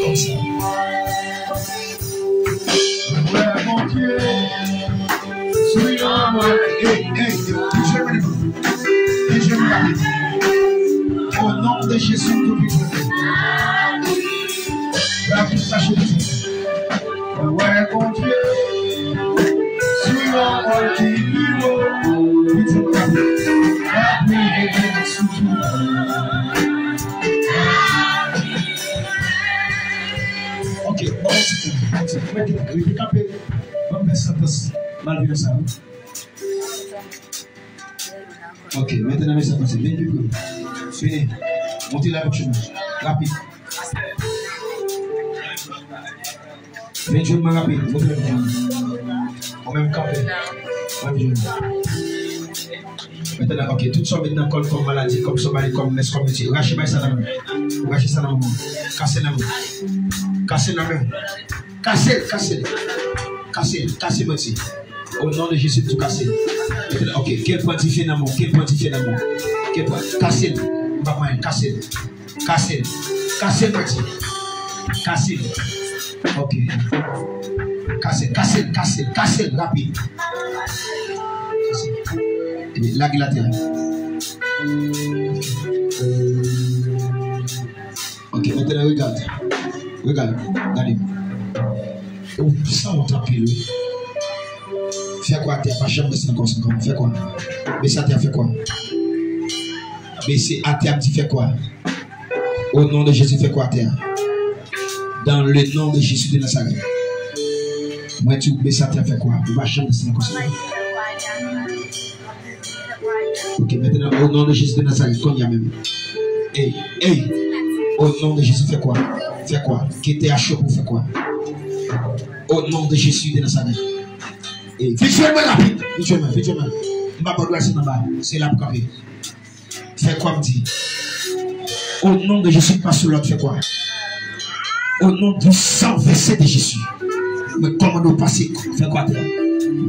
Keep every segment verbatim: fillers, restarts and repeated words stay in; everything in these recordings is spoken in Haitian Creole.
Konsa. Wè Bondye sou yon mòn. Ey, ey, vin jwenn mwen devan. Vin jwenn mwen rapid. O non de Jezi, tout piti. Rapid, mache piti. Wè Bondye sou yon mòn ki pi wo. Piti, rapid. Rapid, rapid, rapid. Ok, bon, bon, bon, bon, rete kanpe. Ban m fè santans malveyan sa, wi. Ok, mentnan mesye pase. Vin pi pre. Vini. Monte la pou chouman. Rapid. Vin jwenn mwen rapid. Monte la pou chouman. Ou menm kanpe. Vin jwenn mwen. Mentnan, ok, tout sa w met nan kò l kòm maladi, kòm sanbali, kòm mès, kòm metye. Rache bay sa nan men. Rache sa nan men. Kase nan men. Kase nan men. Kase l, kase l. Kase l, kase mwen di. O non de Jezi, tou kase l. Ok, ke l pran dife nan men w, ke l pran dife nan men w. Ke l pran, kase l. M pa pran, kase l. Kase l. Kase l, mwen di. Kase l. Ok. Kase l, kase l, kase l, kase l, rapid. Kase l. Epi, lage l atè. Ok, mentnan regade. Regade, gade. Ou sanwont anpil, wi. Fè kwa atè a, pa janm desann konsa ankò. Fè kwa. Bese atè a, fè kwa. Bese atè a, m di fè kwa. O non de Jezi, fè kwa atè a. Dans le nom de Jésus de Nazareth. Mwen di w bese atè a, fè kwa. Ou pa janm desann konsa. Ok, mentnan, o non de Jezi de Nazareth, kounye a menm. Ey, ey, o non de Jezi, fè kwa. Fè kwa. Ke tè a cho pou fè kwa. O non de Jezi de Nazareth. Ey, vin jwenn mwen rapid. Vin jwenn mwen, vin jwenn mwen. M pa ba w dwa se nan ba. Se la pou kanpe. Fè kwa m di. O non de Jezi, pa sou lòd, fè kwa. O non du sang versé de Jésus. Mwen kòmande w pase, fè kwa atè.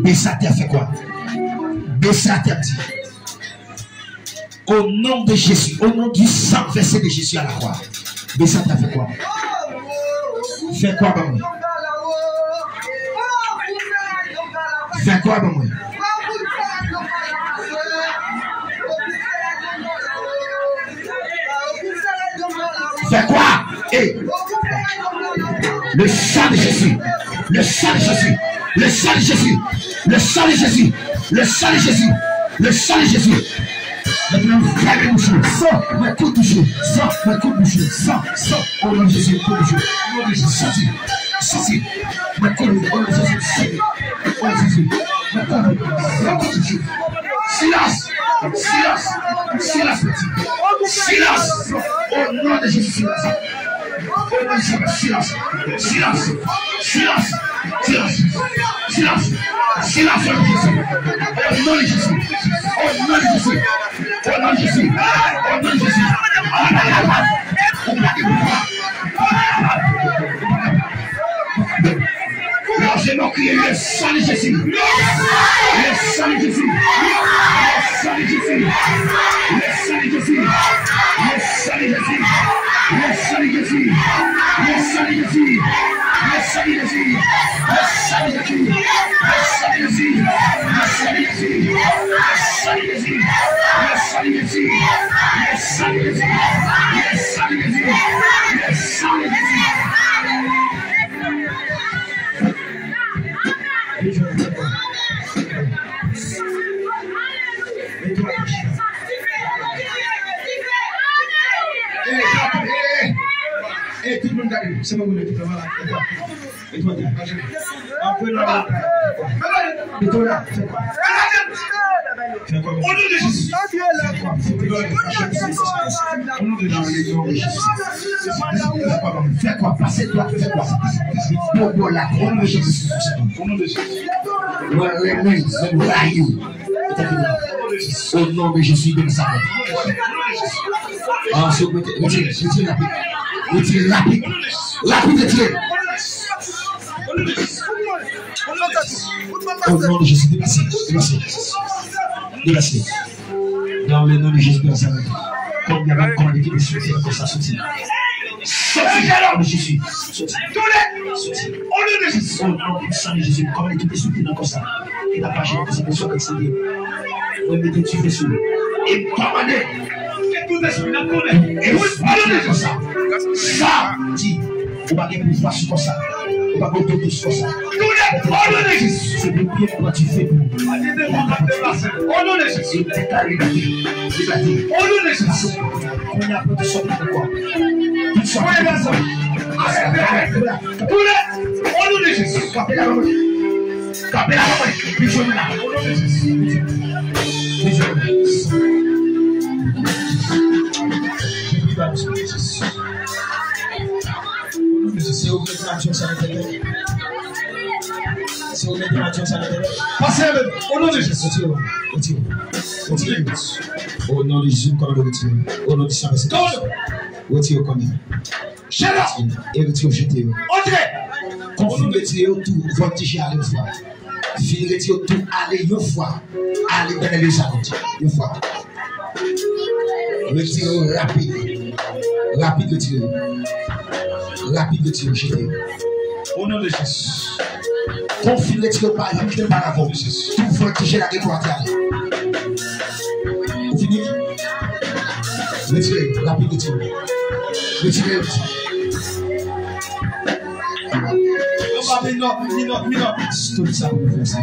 Bese atè, fè kwa. Bese atè, m di. Au nom de Jésus, au nom du sang versé de Jésus à la croix. Bese atè a, fè kwa. Fè kwa ban mwen. Fè kwa ban mwen. Fè kwa. Hey. Le sang de Jésus. Le sang de Jésus. Le sang de Jésus. Le sang de Jésus. Le sang de Jésus. Le sang de Jésus. Mentnan, fèmen bouch ou. San, mwen koud bouch ou. San, mwen koud bouch ou. San, san. O non de Jezi, koud bouch ou. O non de Jezi, soti. Soti. Mwen koud ou. O non de Jezi, soti. O non de Jezi. Mwen koud ou. Mwen koud bouch ou. Silans. Silans. Silans, piti. Silans. O non de Jezi, silans. O non de Jezi, silans. Silans. Silans. Silans. Silans. Silans, o non de Jezi. O non de Jezi. O non de Jezi. O non de Jezi. O non de Jezi. Ou pa gen pouvwa. Lanje men w, kriye, le sang de Jésus. Le sang de Jésus. Le sang de Jésus. Le sang de Jésus. Le sang de Jésus. Le sang de Jésus. Le sang de Jésus. Le sang de Jésus. Le sang de Jésus. Le sang de Jésus. Le sang de Jésus. Le sang de Jésus. Le sang de Jésus. Le sang de Jésus. Le sang de Jésus. Le sang de Jésus. E, e, e, tout moun gade, se mwen ki mete la. Apre la, fè kwa. Fè kwa. O non de Jezi. Fè kwa. Fè kwa. O non de Jezi. Fè kwa. Pase dwat, fè kwa. Bobo la, o non de Jezi. O non de Jezi. Mwen renmen, mwen rayi w. O non de Jezi de Nazareth. Ah, se retire, retire rapid. Retire rapid. Rapid, retire. O non de Jezi, deplase, deplase. Deplase. Dans le nom de Jésus de Nazareth. Kounye a, m ap kòmande tout espri ki nan kò sa soti. Soti, o non de Jezi. Soti. Soti. O non de Jezi. O non pwisan de Jezi, m kòmande tout espri ki nan kò sa, ki t ap mache nan kò sa, ke swa kèk sante. Mwen mete dife sou li. E m kòmande tout espri nan kò sa. Sa di, ou pa gen pouvwa sou kò sa. Ou pa gen otorite sou kò sa. Tout espri, o non de Jezi. Se pou pye m pran dife pou ou. O non de Jezi. Deklare, deklare. O non de Jezi. Kounye a, pran tout sòt nan kò. Tout sòt. Arete, arete. Koule. O non de Jezi. Kanpe la, mwen. Kanpe la, mwen. Pifon la. O non de Jezi. Pifon. O non de Jezi. Se ou ki mete malediksyon sa nan tèt. Se ou mete malediksyon sa nan tèt. Pase avè m. O non de Jezi. Retire. Retire. Retire. O non de Jezi, m kòmande retire. O non de Jezi. Retire kounye a. Chèlbè! E retire yo, jete yo. Antre! Konfime retire yo tou, vòltije ale yon fwa. Fini retire yo tou, ale yon fwa. Ale bèl leza, yon fwa. Retire yo rapid. Rapid retire yo. Rapid retire yo, jete yo. O non de Jezi. Konfime retire yo pa yon kite pa ravò. Tou vòltije lage pou antre ale. Ou fini? Retire, rapid retire. Retire. Yo pa vin non, vin non, vin non. Stop sa pou nou fè sa.